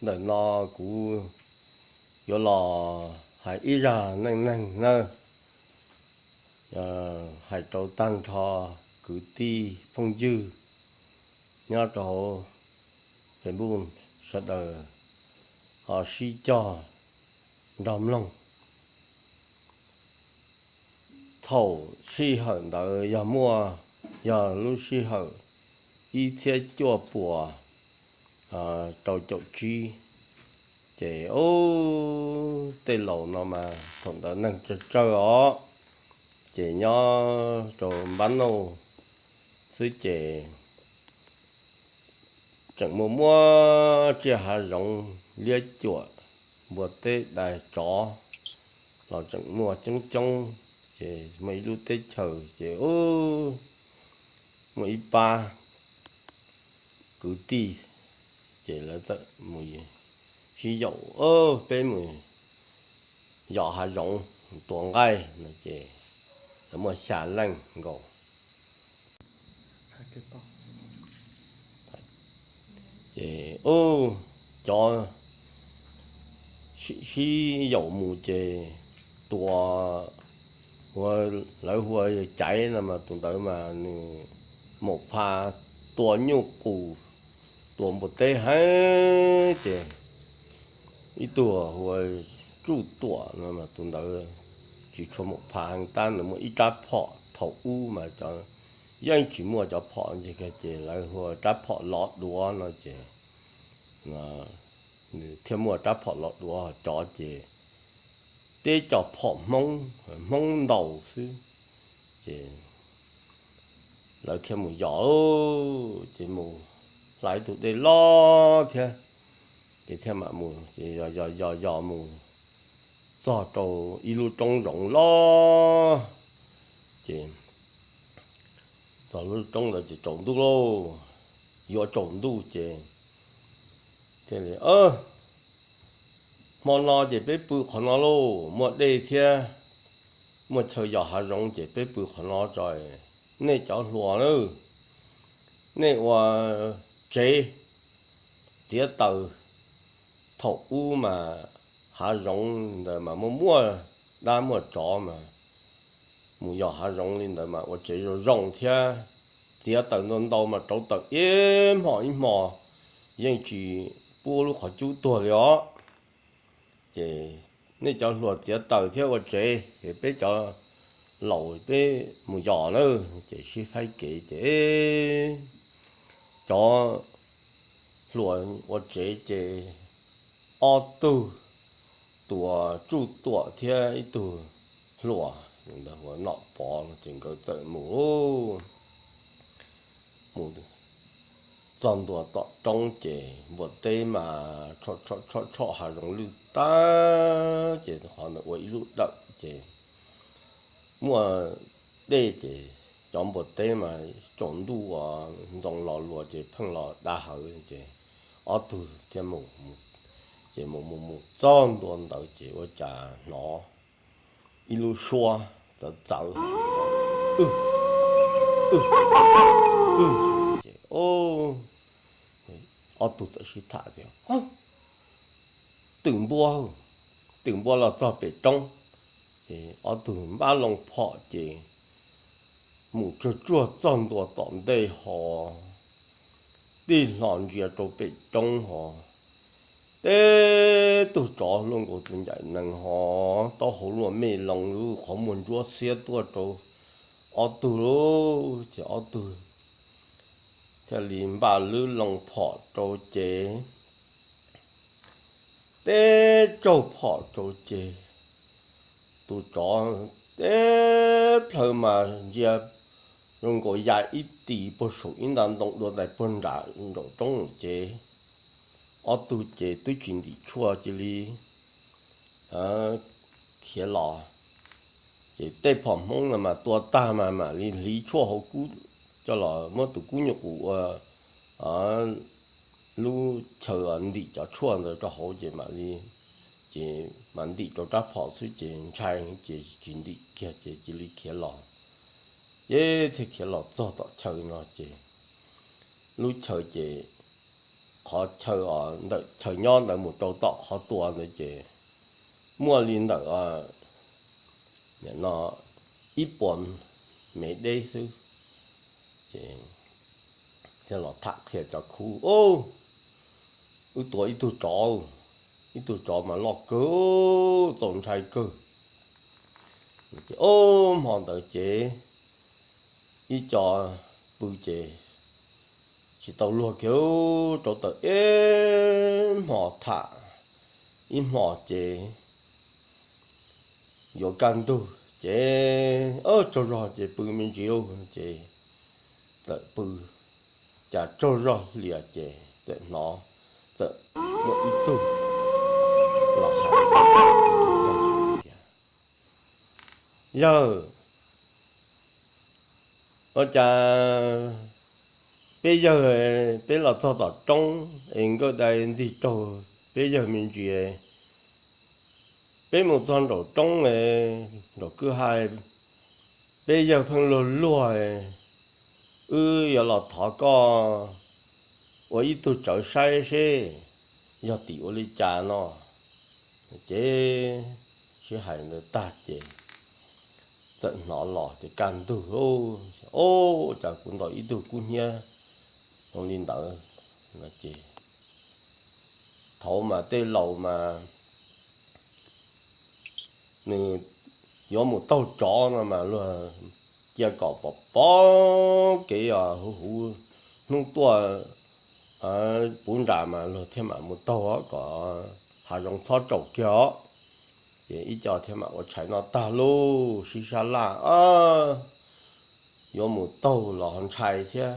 Ntawm no kuv yuav los hais ib zaj neej neeg nawb, hais rau tag nrho kwv tij phooj ywg nyob rau hauv Facebook sawv daws ho sib cog nrog mloog. Thaum sij hawm ntawd yog muaj, yog lub sij hawm ib txhiab cuaj puas rau caum tsib, ces ub, tej laus no mas thaum ntawd neeg tsawg tsawg os, ces nyob rau npab nauj xwb ces tseem muaj muaj tsiaj hav zoov liab cuam, npua teb dais tsov los tseem muaj coob coob, ces muaj ib lub teb chaws ces ub, muaj ib pab kwv tij ces lawv txawm mus sib yaum, peb mus yos hav zoov tua nqaij no ces lawv muaj xya leej nkaus. Ces cov sib yaum mus ces tua, lawv hu ua Caiv no mas tus ntawd mas nws maum pha tua nyuj qus, tua npua teb heev ces ib tug hu ua Tsuj Tuam no mas tus ntawd tsis tshua maum pha heev tab nws muaj ib rab phom, thaum ub mas cov yeej tsis muaj cov phom ntsis kiag ces lawv hu ua rab phom lov duav no ces nws thiaj muaj rab phom lov duav, cov ces teb cov phom Hmoob, Hmoob ntaus xwb ces lawv thiaj mus yos, ces mus hla ib tug dej loj thiab, ces thiaj mam mus ces yos yos yos yos mus txog rau ib lub roob zoov loj, ces txog lub roob ntawd ces tsaus ntuj lauj, yuav tsaus ntuj ces thiaj li, hmo no ces peb pw qhov no lauj, muaj dej thiab muaj chaw yos hav zoov ces peb pw qhov no tso. Nej cov hluas na, nej ua tsev txiav taws, thaum ub mas hav zoov ntawd mas muaj muaj dab muaj tsov mas mus yos hav zoov li ntawd mas ua tsev zoo zoo thiab, txiav taws ntau ntau mas rauv taws ib hmo ib hmo yeej tsis pub lub qhov cub tuag li os. Ces nej cov hluas txiav taws thiab ua tsev es peb cov laus peb mus yos na. Ces sib faib kev ces cov hluas ua tsev ces ob tug, tus Tsuj Tuam thiab ib tug hluas ntawd hu ua Nom Pov no ces nkawd txawm mus mus txog ntua tom roob ces npua teb mas tshom tshom hav zoov lwj tag ces qhov ntawd ua ib lub dawm ces muaj dej ces cov npua teb mas tsaus ntuj uas ntxoov los luas ces pheej los da hawv ces ob tug thiaj mus, ces mus mus mus txog ntua ntawd ces ua cas hnov ib lub suab txawv txawv, ces ob tug txawm sib tham tias twm npua, twm npua los txog pem roob. Ces ob tug npaj loo phom ces mus tsuag tsuag txog ntua tom ntej ho tig hlo ntsia rau pem roob ho teb tug tsov luaj nkaus tus ncaim nees ho taub hau luaj mej loo lub qhov muag ntsuab xiab tuaj rau ob tug lauj. Ces ob tug thiaj li npaj lub loo phom rau ces teb tsaug phom rau ces tus tsov teb plhaw mas ntsia zoo nkaus ya ib tis puag saum ib nta ntoo dua ntais puag nram nraum roob ces ob tug ces twb tsis ntim tshuaj cia li khiav los. Ces tej phom Hmoob no mas tua tag mas mam li hliv tshuaj hauv kub coj los muab tus kub nyuj qus ua lub chaw ntim cov tshuaj ntawd rau hauv ces mam li, ces mam ntim rau rab phom xwb ces ntshai ces tsis ntim kiag ces cia li khiav los. Ces thiaj khiav los txog tom chaw no ces lub chaw ces qhov chaw os, ntawm chaw nyob ntawd mus rau tom qhov tua ntawd ces muaj li ntawm no ib puas mev deb xwb. Ces thiaj los tham qhia cov khub, Wb tua ib tug tsov, ib tug tsov mas loj kawg, txaus ntshai kawg. Ces hmo ntawd ces ib co pw ces tsis tau luag kiag, rau tawm ib hmo tham ib hmo ces yuav kaj ntug ces tsaug zog ces pw me ntsis ces txawm pw, cas tsaug zog hlias ces txawm hnov txawm muaj ib tug los hais tias, Yawg, ua cas peb yawg, peb los txog tom roob es nkawj dai ntxig raug peb yawg me ntsis, peb mus txog nraum roob, nraum kwj ha, peb yawg pheej luag luag, wb yuav los thov koj ua ib tug tsawv saib seb yog tim ua li cas no. Ces sib hais ntawd tag ces txawm hnov los ces kaj ntug, Ub, cas kuv ntaus ib tug kub hnyiab zoo li ntawd no ces thaum mas tej laus mas nws yuav mus taug tsov no mas luag cia kom pom pom kev os, huv huv hnub tuaj puv nram mas luag thiaj mam mus taug kom hav zoov txhob tsaus kiag os. Ces ib co thiaj mam ua tshais noj tag lauj, sib sab laj, yuav mus taug los ho ntshai thiab,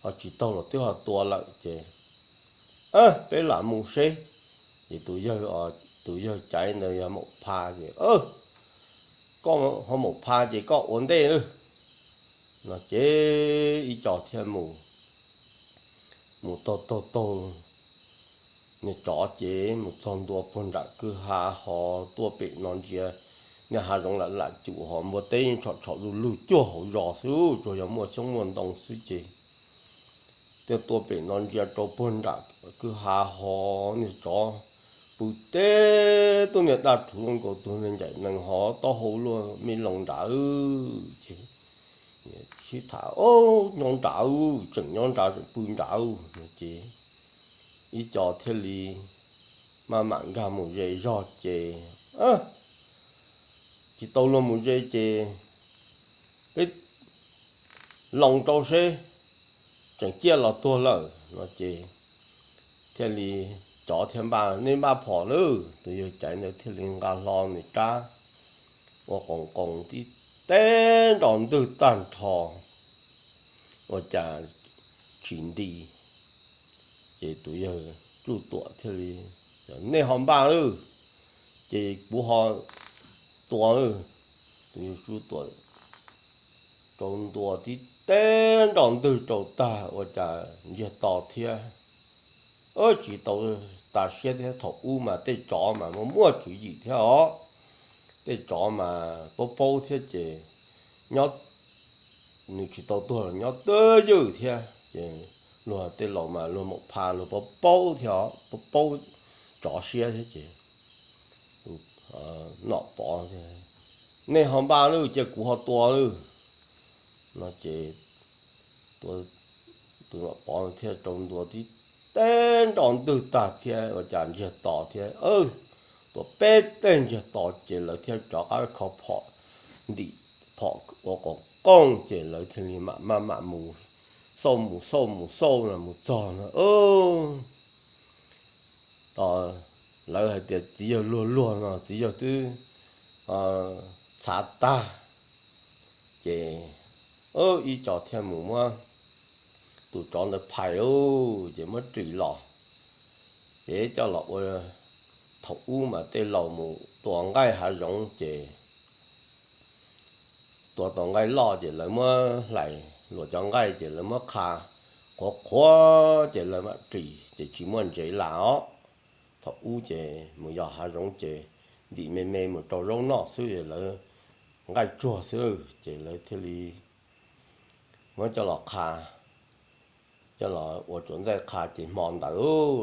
ho tsis taug los twb ho tua lawm ces peb lam mus seb. Ces tus yawg, tus yawg caiv ntawd yog Maum Pha ces, Koj ho Maum Pha ces koj ua ntej lawm no ces ib co thiaj mus, mus taug taug taug niag tsov ces mus txog ntua puag nram kwj ha ho tuaj pem no ntsia niag hav zoov lam lam cum ho npua teb yeej tshom tshom lug lug cuag hauv zos xwb, tsuas yog muaj xyoob muaj ntoo xwb ces thiaj tuaj pem no ntsia rau puag nram kwj ha ho niag tsov pw teb tub niag daj rhuv zoo nkaus tus niag ncaim nees ho taub hau luaj me loo nrad ces sib tham, Nyob nrad, tseem nyob nrad, tseem pw nrad no ces ib co thiaj li maj mam nkag mus ze zog ces tsis tau luag mus ze ces peb loo rau seb tseem ciaj los tuag lawm no ces thiaj li cov thiaj npaj, Nej npaj phom lawm. Tus yawg caiv ntawd thiaj li nqa hlo nws rab ua qoos qoos tib teb nrov ntwg tag nrho ua cas tsis nti. Ces tus yawg Tsuj Tuam thiaj li, Nej ho npaj lawm, ces kuv ho tua lawm. Tus yawg Tsuj Tuam rau ntua tib teb nrov ntwg rau tag ua cas ntsiag to thiab. Tsis tau tas siab thiab, thaum ub mas tej tsov mas muaj muaj tswv yim thiab os. Tej tsov mas paub paub thiab ces nyob, nws tsis tau tuag los nyob twj ywm thiab ces luag tej laus mas luag Maum Pha luag paub paub thiab os, paub paub tsov siab thiab ces Nom Pov, Nej ho npaj lawm, cia kuv ho tua lawm no ces tus Nom Pov thiaj rau ntua tib teb nrov ntwg tag thiab ua cas ntsiag to thiab, tua peb teg ntsiag to ces lawv thiaj rov qab kho phom, ntim phom ua qoos qoos ces lawv thiaj li mam maj mam mus xauj mus xauj mus xauj no mus txog no, lawv hais tias txiv yawg luag luag no txiv yawg twb txhav tag. Ces ib co thiaj mus muab tus tsov ntawd phais ces muab ris los, ces coj los ua, thaum ub mas tej laus mus tua nqaij hav zoov ces tua tau nqaij loj ces lawv muab hlais luas cov nqaij ces lawv muab qha qhuav qhuav ces lawv mam ris ces tsis muaj ntsev las os. Thaum ub ces mus yos hav zoov ces ntim me me mus rau zaub noj xwb, lawv nqaij tsuag xwb ces lawv thiaj li muab coj los qha. coj los ua tsuas ntxaij qha ces hmo ntawd lawv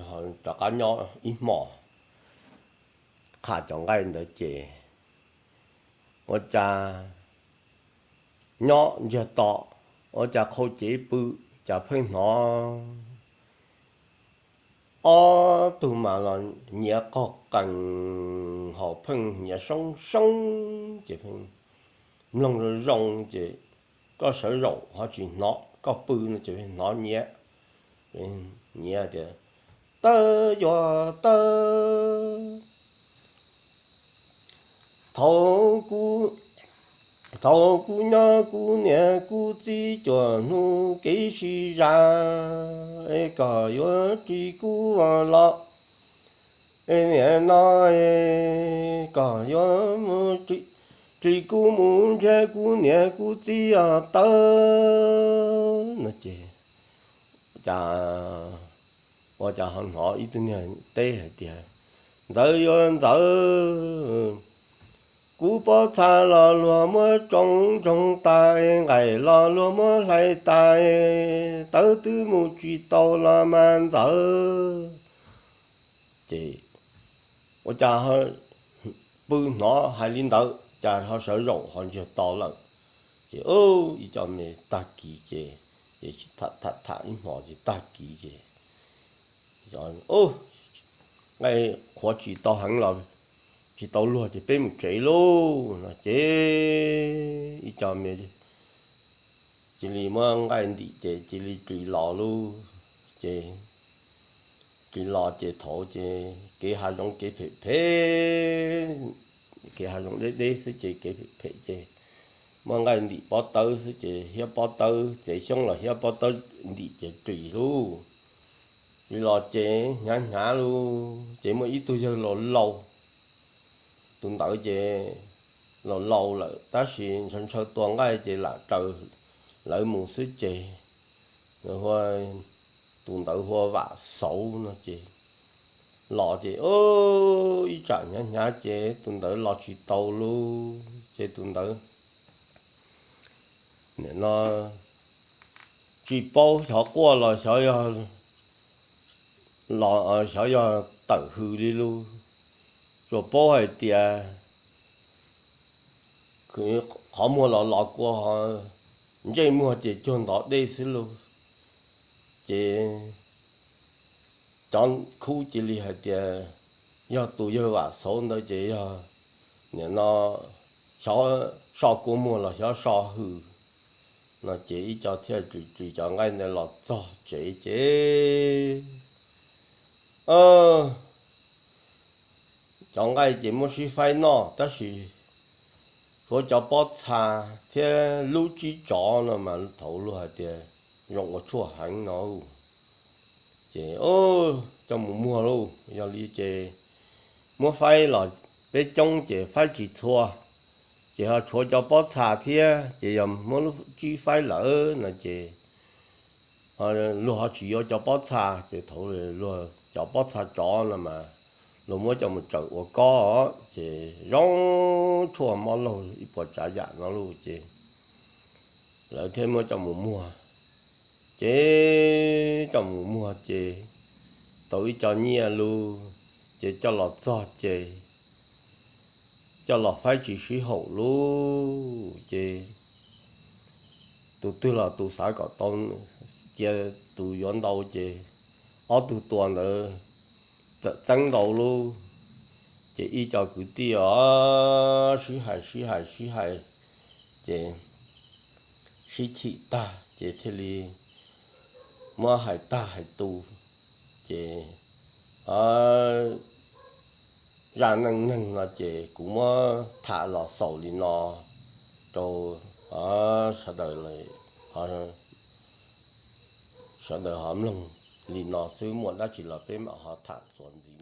rov qab nyob ib hmos, qha cov nqaij ntawd ces ua cas nyob ntsiag to, ua cas qhau cev pw, cas pheej hnov ob tug mas los nyiav qog qees, hos pheej nyiav soob soob ces pheej mloog zoo zoo ces koj sawv zaum ho tsis hnov, koj pw no ces pheej hnov nyiav, nyiav tias, Tawb yuav tawb, thaum, thaum kuv nyob kuv niam kuv txiv cuaj hnub kev sib zam, es koj yuav ris kuv los, es niam no, es koj yuav ris kuv mus nrhiav kuv niam kuv txiv os tawb no ces cas ua cas ho hnov ib tug niag teb hais tias, Ntxawm yuav ntxawm, kuv pob txha los luag muab tsoo ntsoog tas, nqaij los luag muab hlais tas, tawb twb mus tsis tau los mas ntxawm. Ces ua cas pw hnov hais li ntawd cas ho sawv zaum ho ntsiag to lawm. Ces ib co me tag kis ces, ces tham tham ib hmos ces tag kis ces, Nqaij qhuav tsis tau heev los tsis tau luag ces peb mus tsev lauj no ces ib co me cia li muab nqaij ntim ces cia li ris los lauj. Ces ris los ces thaum ces kev hav zoov kev phem phem, kev hav zoov deb deb xwb ces kev phem phem ces muab nqaij ntim pob tawb xwb ces hiab pob tawb, txiav xyoob los hiab pob tawb ntim ces ris lauj. Ris los ces hnyav hnyav lauj ces muaj ib tug yawg laus laus, tus ntawd ces laus laus lawm tab sis ntshaw ntshaw tua nqaij ces lam raws lawv mus xwb ces tus ntawd hu ua Vam Xauv no ces los ces ib tsam hnyav hnyav ces tus ntawd los tsis tau lauj ces tus ntawd nim no tsis paub xyov quaj los xyov yog, los xyov yog tawm hws li lauj. Tsuas paub hais tias qhov muag los los kua, ntsej muag ces cuag ntov dej xwb lauj. Ces cov khub cia li hais tias yog tus yawg Vam Xauv ntawd ces yog nim no xyov so kua muag los xyov so hws no ces ib co thiaj ris ris cov nqaij ntawd los txog tsev ces cov nqaij ces muab sib faib noj tab sis tshuav cov pob txha thiab lub tsib tsov no mas thaum luag hais tias zoo ua tshuaj heev no. Ces coj mus muag lauj, yog li ces muab faib los peb coob ces faib tsis txhua, ces ho tshuav cov pob txha thiab ces yog muab lub tsib faib lawm no ces luag ho tsis yuav cov pob txha ces thaum luag cov pob txha tsov no mas luag muab coj mus tsaws ua kob ces zoo tshuaj mob laug ib puas tsav yam no lauj ces lawv thiaj muab coj mus muag. Ces coj mus muag ces tau ib co nyiaj lauj, ces coj los txog ces coj los faib tsis sib haum lauj ces tus twg los tus xav kom tau, cia tus yuav ntau ces ob tug tua ntawd txawm txeeb ntau lauj. Ces ib co kwv tij os sib hais sib hais sib hais ces sib chim tag ces thiaj li muab hais tag hais tu ces zaj neej neeg no ces kuv muab tham los xaus li no rau sawv daws, sawv daws ho mloog li no xwb, muaj dab tsi los peb mam ho tham txuas ntxiv.